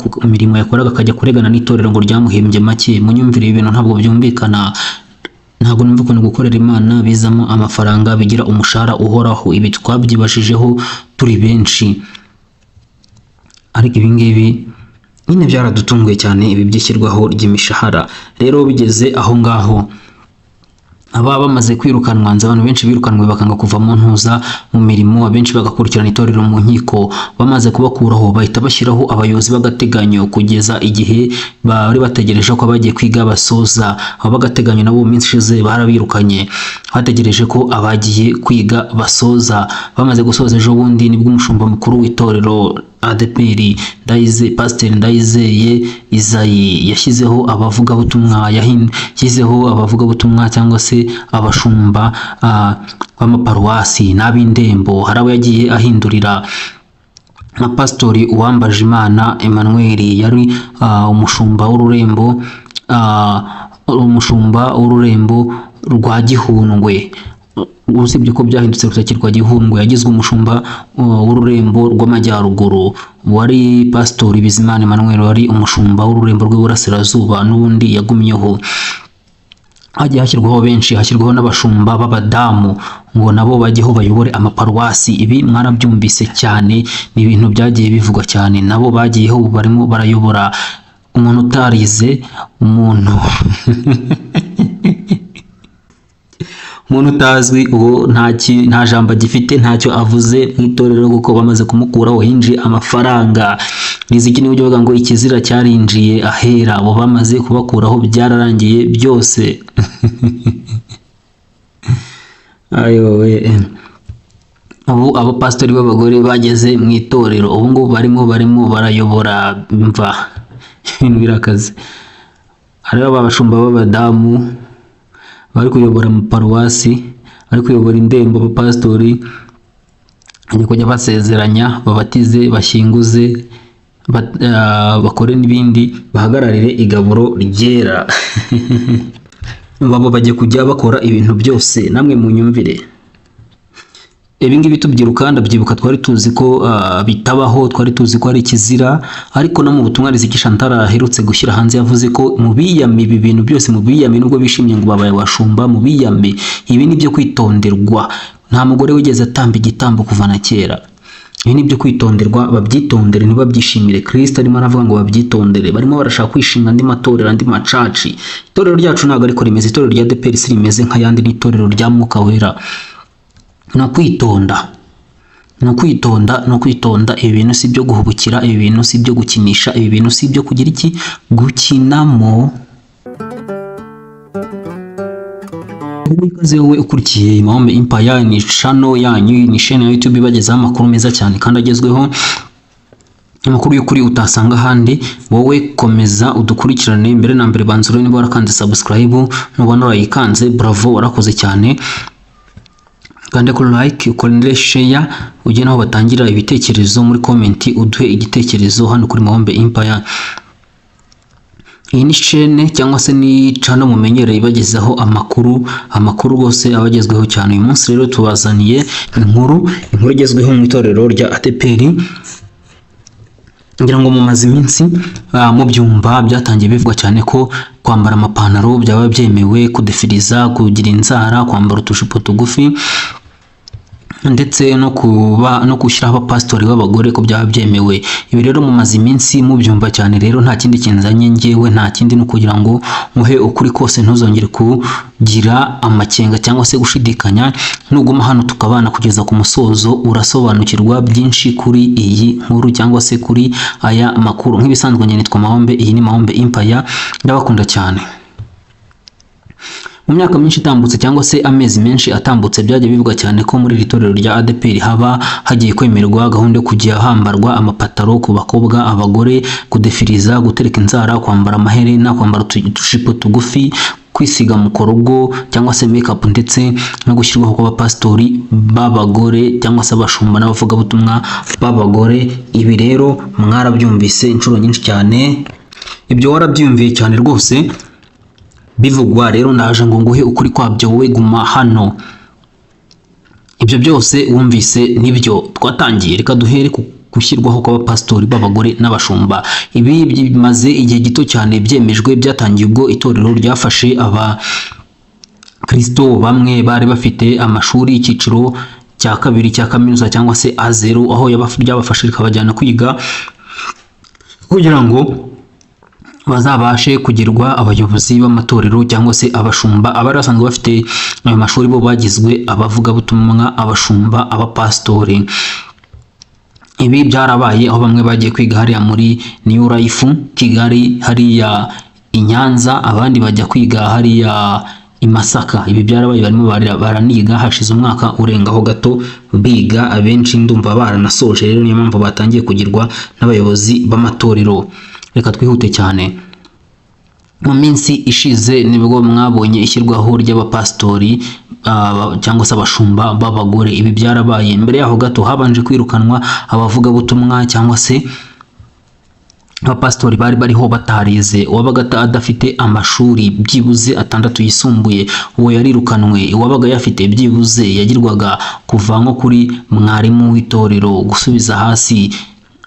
ku mirimo yakoraga akajya kuregana n'itorero ngo ryamuhembye make. Munyumvire, ibi bintu ntabwo byumvikana. Ntabwo numva ukuntu gukorera Imana bizamo amafaranga, bigira umushahara uhoraho. Ibi twabyibashijeho turi benshi, ariko ibi ngibi nyine byaradutunguye cyane, ibi by'ishyirwaho ry'imishahara. Rero bigeze aho ngaho, aba bamaze kwirukanwa, nzi abantu benshi birukanwe bakanga kuva mu ntuza, mu mirimo, abenshi bagakurikirana itorero mu nkiko. Bamaze kubakuraho, bahita bashyiraho abayobozi b'agateganyo kugeza igihe bari bategereje ko abagiye kwiga basoza. Abo b'agateganyo nabo mu minsi ishize barabirukanye, bategereje ko abagiye kwiga basoza. Bamaze gusoza ejo bundi, nibwo umushumba mukuru w'itorero ADEPR Ndayize, Pasiteri Ndayizeye Izayi, yashyizeho abavugabutumwa, yashyizeho abavugabutumwa cyangwa se abashumba b'amaparuwasi n'ab'indembo. Hari abo yagiye ahindurira, nka Pasitori Uwambajimana Emmanuel yari umushumba w'ururembo, umushumba w'ururembo rwa Gihundwe. Usibye ko byahindutse rutakirwa Gihundwe, yagizwe umushumba w'ururembo rw'Amajyaruguru. Wari Pasitori Bizimana Emmanuel wari umushumba w'ururembo rw'Iburasirazuba, n'ubundi yagumyeho. Hagiye hashyirwaho benshi, hashyirwaho n'abashumba b'abadamu ngo nabo bajyeho bayobore amaparuwasi. Ibi mwarabyumvise cyane, ni ibintu byagiye bivugwa cyane. Nabo bagiyeho, ubu barimo barayobora. Umuntu utarize, umuntu utazwi, uwo nta jambo agifite, ntacyo avuze mu itorero kuko bamaze kumukuraho, hinjiye amafaranga. Riziki niwe ujya uvuga ngo ikizira cyarinjiye ahera. Abo bamaze kubakuraho, byararangiye byose. Ayowe, ubu abapasitori b'abagore bageze mu itorero, ubu ngubu barimo barayobora. Mva, ibintu birakaze. Hariho abashumba b'abadamu bari kuyobora amaparuwasi, bari kuyobora indembo. Abapasitori bagiye kujya basezeranya, babatize, bashyinguze, bakore n'ibindi, bahagararire igaburo ryera. Babo bagiye kujya bakora ibintu byose. Namwe munyumvire, ibi ngibi tubyiruka, ndabyibuka, twari tuzi ko bitabaho, twari tuzi ko ari ikizira. Ariko no mu butumwa Riziki Chantal aherutse gushyira hanze, yavuze ko mu biyame ibi bintu byose, mu biyame, nubwo bishimye ngo babaye abashumba, mu biyame, ibi ni byo kwitonderwa. Nta mugore wigeze atamba igitambo kuva na kera. Ibi ni ibyo kwitonderwa, babyitondere, ntibabyishimire. Kristo arimo aravuga ngo babyitondere. Barimo barashaka kwishinga andi matorero, andi macaci. Itorero ryacu ntabwo ariko rimeze. Itorero rya ADEPR si rimeze nk'ayandi, ni itorero rya Mwuka Wera. Ni ukwitonda, ni ukwitonda, ni ukwitonda. Ibi bintu si ibyo guhubukira, ibi bintu si ibyo gukinisha, ibi bintu si ibyo kugira iki, gukinamo. Ikaze wowe ukurikiye Mahombe Empire, ni channel yanyu, ni chaîne ya YouTube ibagezaho amakuru meza cyane kandi agezweho, amakuru y'ukuri utasanga ahandi. Wowe komeza udukurikirane. Mbere na mbere banza urebe niba warakanze subscribe. Nubona urayikanze, bravo, warakoze cyane. Kande kuri like, ukore share, ujye naho batangira ibitekerezo muri comment, uduhe igitekerezo hano kuri Mahombe Empire. Iyi ni chaîne cyangwa se ni channel mumenyereye ibagezaho amakuru, amakuru rwose abagezweho cyane. Uyu munsi rero tubazaniye inkuru igezweho mu itorero rya ADEPR. Ngira ngo mumaze iminsi mubyumva, byatangiye bivugwa cyane ko kwambara amapantaro byaba byemewe, kudefiriza, kugira inzara, kwambara utujipo tugufi, ndetse no kuba no gushyiraho abapasitori b'abagore ko byaba byemewe. Ibi rero mumaze iminsi mubyumva cyane. Rero nta kindi kinzanye njyewe, nta kindi, ni ukugira ngo muhe ukuri kose, ntuzongere kugira amakenga cyangwa se gushidikanya. Nuguma hano tukabana kugeza ku musozo, urasobanukirwa byinshi kuri iyi nkuru cyangwa se kuri aya makuru. Nk'ibisanzwe, njye nitwa Mahombe, iyi ni Mahombe Empire, ndabakunda cyane. Mu myaka myinshi itambutse cyangwa se amezi menshi atambutse, byagiye bivugwa cyane ko muri iri torero rya ADEPR haba hagiye kwemerwa gahunda yo kujya hambarwa amapataro ku bakobwa, abagore, kudefiriza, gutereka inzara, kwambara amaherena, kwambara utujipo tugufi, kwisiga mukorogo cyangwa se makeup, ndetse no gushyirwaho kw'abapasitori b'abagore cyangwa se abashumba n'abavugabutumwa b'abagore. Ibi rero mwarabyumvise inshuro nyinshi cyane, ibyo warabyumviye cyane rwose bivugwa. Rero ndaje ngo nguhe ukuri kwabyo, wowe guma hano. Ibyo byose wumvise nibyo twatangiye. Reka duhere ku Gushyirwaho kw'abapasitori b'abagore n'abashumba, ibi bimaze igihe gito cyane byemejwe. Byatangiye ubwo itorero ryafashe aba Kristo bamwe bari bafite amashuri y'icyiciro cya kabiri cya kaminuza cyangwa se A0, aho ryabafashe rikabajyana kwiga kugira ngo bazabashe kugirwa abayobozi b'amatorero cyangwa se abashumba. Abari basanzwe bafite ayo mashuri bo bagizwe abavugabutumwa, abashumba, abapasitori. Ibi byarabaye aho bamwe bagiye kwiga hariya muri New Life Kigali, hariya i Nyanza, abandi bajya kwiga hariya i Masaka. Ibi byarabaye, barimo baraniga, hashize umwaka urengaho gato biga, abenshi ndumva baranasoje. Rero niyo mpamvu batangiye kugirwa n'abayobozi b'amatorero. Reka twihute cyane. Mu minsi ishize nibwo mwabonye ishyirwaho ry'abapasitori cyangwa se abashumba b'abagore. Ibi byarabaye. Mbere yaho gato habanje kwirukanwa abavugabutumwa cyangwa se abapasitori bari bariho batarize. Uwabaga adafite amashuri byibuze atandatu yisumbuye, uwo yarirukanwe. Uwabaga yafite byibuze yagirwaga kuva nko kuri mwarimu w'itorero gusubiza hasi,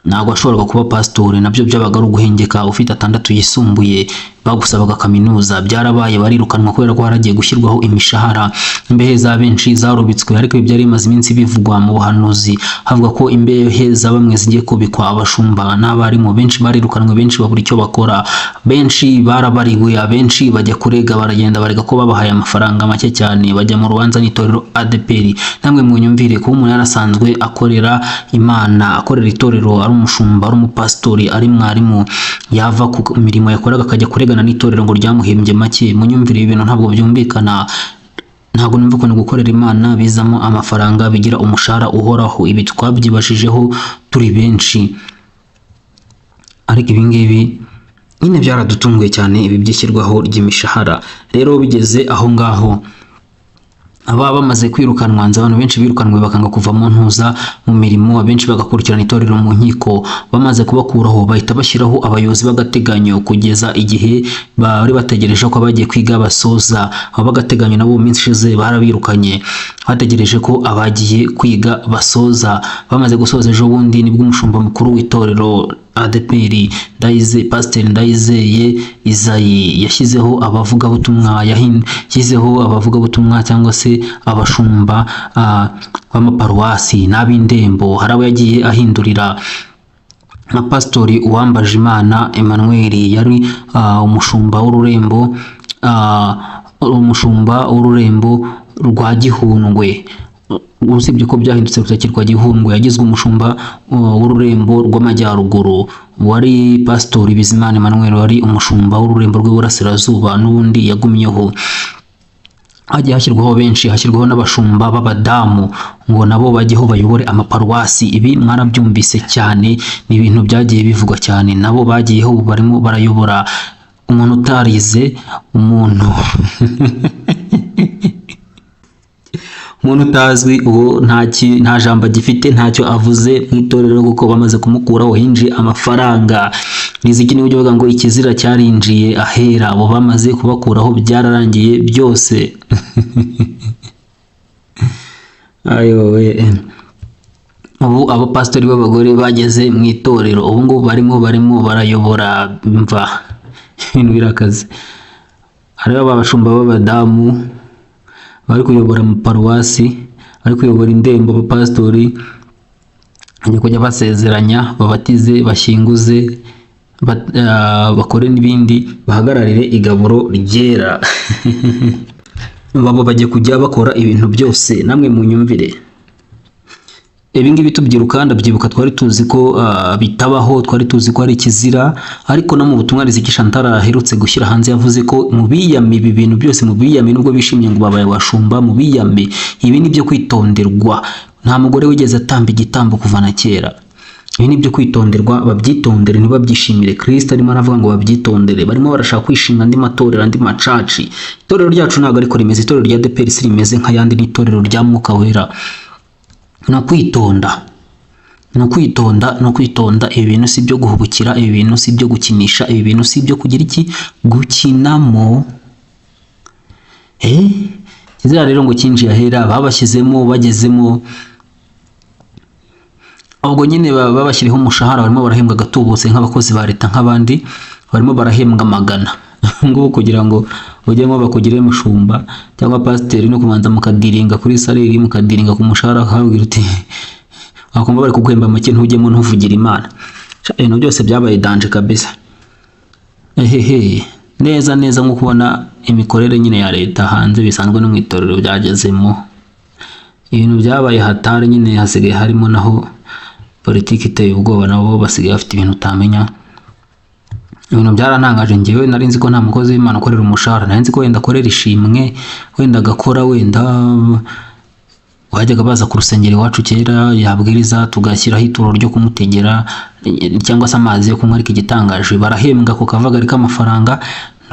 ntabwo washoboraga kuba pasitori. Nabyo byabaga ari uguhengeka. Ufite atandatu yisumbuye, bagusabaga kaminuza. Byarabaye, barirukanwa kubera ko haragiye gushyirwaho imishahara. Imbehe za benshi zarubitswe, ariko ibi byari bimaze iminsi bivugwa mu buhanuzi, havuga ko imbehe za bamwe zigiye kubikwa. Abashumba n'abarimu benshi barirukanwe, benshi babura icyo bakora, benshi barabariwe, abenshi bajya kurega, baragenda barega ko babahaye amafaranga make cyane, bajya mu rubanza n'itorero ADEPR. Namwe munyumvire, kuba umuntu yarasanzwe akorera Imana, akorera itorero, ari umushumba, ari umupasitori, ari mwarimu, yava ku mirimo yakoraga akajya kuregana n'itorero ngo ryamuhembye make. Munyumvire, ibi bintu ntabwo byumvikana. Ntabwo numva ukuntu gukorera Imana bizamo amafaranga, bigira umushahara uhoraho. Ibi twabyibajijeho turi benshi, ariko ibi ngibi nyine byaradutunguye cyane, ibi by'ishyirwaho ry'imishahara. Rero bigeze aho ngaho, aba bamaze kwirukanwa, nzi abantu benshi birukanwe bakanga kuva mu ntuza, mu mirimo, abenshi bagakurikirana itorero mu nkiko. Bamaze kubakuraho, bahita bashyiraho abayobozi b'agateganyo kugeza igihe bari bategereje ko abagiye kwiga basoza. Abo b'agateganyo nabo mu minsi ishize barabirukanye, bategereje ko abagiye kwiga basoza. Bamaze gusoza ejo bundi, nibwo umushumba mukuru w'itorero ADEPR, Ndayize, Pasiteri Ndayizeye Izayi, yashyizeho abavugabutumwa, yashyizeho abavugabutumwa cyangwa se abashumba b'amaparuwasi n'ab'indembo. Hari abo yagiye ahindurira, nka Pasitori Uwambajimana Emmanuel yari umushumba w'ururembo, umushumba w'ururembo rwa Gihundwe, usibye ko byahindutse rutakirwa Gihundwe, yagizwe umushumba w'ururembo rw'amajyaruguru. Wari Pasitori Bizimana Emmanuel wari umushumba w'ururembo rw'iburasirazuba, n'ubundi yagumyeho. Hagiye hashyirwaho benshi, hashyirwaho n'abashumba b'abadamu ngo nabo bajyeho bayobore amaparuwasi. Ibi mwarabyumvise cyane, ni ibintu byagiye bivugwa cyane. Nabo bagiyeho, ubu barimo barayobora. Umuntu utarize, umuntu utazwi, uwo nta jambo agifite, ntacyo avuze mu itorero kuko bamaze kumukuraho, hinjiye amafaranga. Riziki niwe ujya uvuga ngo ikizira cyarinjiye ahera. Abo bamaze kubakuraho, byararangiye byose. Ayowe, ubu abapasitori b'abagore bageze mu itorero, ubu ngubu barimo barayobora. Mva, ibintu birakaze. Hariho abashumba b'abadamu bari kuyobora amaparuwasi, bari kuyobora indembo. Abapasitori bajya kujya basezeranya, babatize, bashyinguze, bakore n'ibindi, bahagararire igaburo ryera. Babo bajya kujya bakora ibintu byose. Namwe munyumvire, ibi ngibi tubyiruka, ndabyibuka, twari tuzi ko bitabaho, twari tuzi ko ari ikizira. Ariko no mu butumwa Riziki Chantal aherutse gushyira hanze, yavuze ko mu biyame ibi bintu byose, mu biyame, nubwo bishimye ngo babaye abashumba, mu biyame, ibi ni byo kwitonderwa. Nta mugore wigeze atamba igitambo kuva na kera. Ibi ni ibyo kwitonderwa, babyitondere, ntibabyishimire. Kristo arimo aravuga ngo babyitondere. Barimo barashaka kwishinga andi matorero, andi macaci. Itorero ryacu ntabwo ariko rimeze. Itorero rya ADEPR si rimeze nk'ayandi, n'itorero rya Mwuka Wera. Ni ukwitonda, ni ukwitonda, ni ukwitonda. Ibi bintu si ibyo guhubukira, ibi bintu si ibyo gukinisha, ibi bintu si ibyo kugira iki, gukinamo. Kizira rero ngo cyinjiye ahera, babashyizemo, bagezemo. Ubwo nyine babashyiriyeho umushahara, barimo barahembwa agatubutse nk'abakozi ba leta nk'abandi, barimo barahembwa magana ngubu. Kugira ngo ujyemo bakugire mushumba cyangwa pasiteri no kubanza mukadiringa kuri salary, mukadiringa ku mushahara, akababwira uti wakumva bari kuguhemba make, ntujyemo, ntuvugire Imana. Sha, ibintu byose byabaye danger kabisa. Ehehe, neza neza nko kubona imikorere nyine ya leta hanze bisanzwe, no mu itorero byagezemo. Ibintu byabaye hatari nyine, hasigaye harimo naho politiki iteye ubwoba, nabo basigaye bafite ibintu utamenya. Ibintu byarantangaje. Njyewe nari nzi ko nta mukozi w'Imana ukorera umushahara, nari nzi ko wenda akorera ishimwe, wenda agakora, wenda bajyaga baza ku rusengero iwacu kera, yabwiriza tugashyiraho ituro ryo kumutegera cyangwa se amazi yo kunywa. Ariko igitangaje, barahembwa ku kavagari k'amafaranga,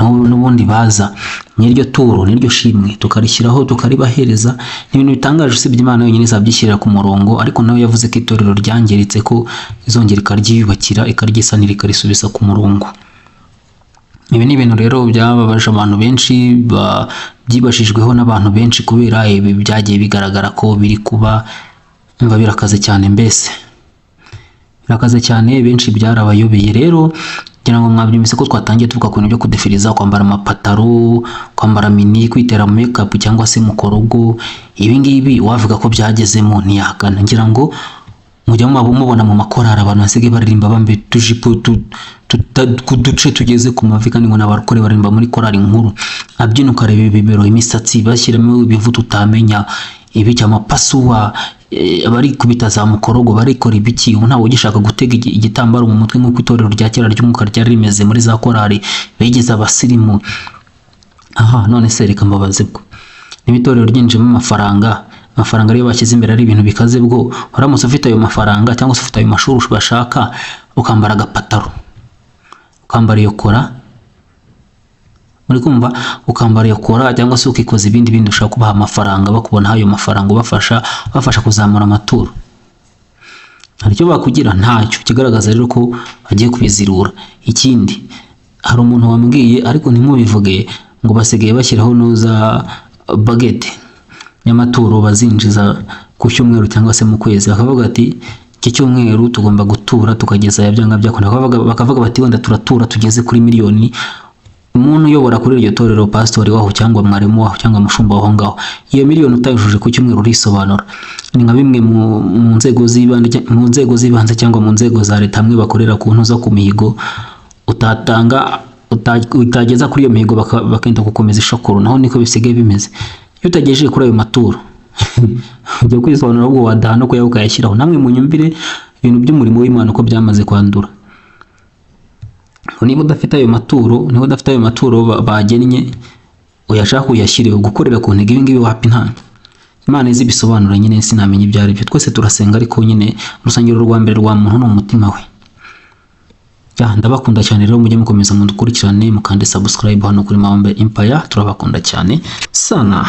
n'ubundi baza n'iryo turo n'iryo shimwe tukarishyiraho tukaribahereza. Ni ibintu bitangaje, usibye Imana yonyine izabyishyirira ku murongo. Ariko nawe yavuze ko itorero ryangiritse, ko izongera ikaryiyubakira, ikaryisanira, ikarisubiza ku murongo. Ibi ni ibintu rero byababaje abantu benshi, byibashijweho n'abantu benshi, kubera ibi byagiye bigaragara ko biri kuba. Umva, birakaze cyane, mbese birakaze cyane, benshi byarabayobeye. Rero ngira ngo mwabyumvise ko twatangiye tuvuga ku bintu byo kudefiriza, kwambara amapataro, kwambara mini, kwitera make up cyangwa se mukorogo. Ibi ngibi wavuga ko byagezemo ntiyahakana. Ngira ngo mujya muba mubona mu makorari abantu basigaye baririmba bambaye utujipo ku duce tugeze ku mavi, kandi ngo ni abarokore baririmba muri korari nkuru. Abyina ukareba ibibero, imisatsi bashyiramo ibivu tutamenya ibiki, amapasuwa, barikubita za mukorogo, barikora ibiki. Ubu ntawe ugishaka gutega igitambaro mu mutwe nk'uko itorero rya kera ry'umwuka ryari rimeze muri za korari, bigeze abasirimu. Aha none se reka mbabaze, bwo niba itorero ryinjiyemo amafaranga, amafaranga ariyo bashyize imbere, ari ibintu bikaze, bwo uramutse ufite ayo mafaranga cyangwa se ufite ayo mashuri bashaka, ukambara agapataro, ukambara iyo kora, muri kumva, ukambara iyo kora cyangwa se ukikoza ibindi bindi ushaka kubaha amafaranga, bakubonaho ayo mafaranga, ubafasha kuzamura amaturo, hari icyo bakugira? Ntacyo. Ikigaragaza rero ko bagiye kubizirura. Ikindi, hari umuntu wambwiye, ariko ntimubivuge, ngo basigaye bashyiraho nuza budget y'amaturo bazinjiza ku cyumweru cyangwa se mu kwezi, bakavuga ati iki cyumweru tugomba gutura tukageza aya, byanga byakunda. Bakavuga bati wenda turatura tugeze kuri miliyoni. Umuntu uyobora kuri iryo torero, pasitori waho cyangwa mwarimu waho cyangwa mushumba waho ngaho, iyo miliyoni utayujuje ku cyumweru urisobanura. Ni nka bimwe mu nzego z'ibanze, mu nzego z'ibanze cyangwa mu nzego za leta, hamwe bakorera ku ntuza, ku mihigo, utatanga utageza kuri iyo mihigo bakenda gukomeza ishokoro. Naho niko bisigaye bimeze, iyo utagejeje kuri ayo maturo ujya kwisobanura, ahubwo wadaha no kuyaha ukayashyiraho. Namwe munyumvire ibintu by'umurimo w'Imana uko byamaze kwandura. Niba udafite ayo maturo, niba udafite ayo maturo bagennye, uyashaka uyashyire. Gukorera ku ntego, ibi ngibi wapi, nta Imana izi ibisobanura nyine, sinamenya ibyo ari byo. Twese turasenga, ariko nyine urusengero rwa mbere rwa muntu ni umutima we. Ya, ndabakunda cyane rero, mujye mukomeza mudukurikirane, mukande subscribe hano kuri Mawombe Empire. Turabakunda cyane sana.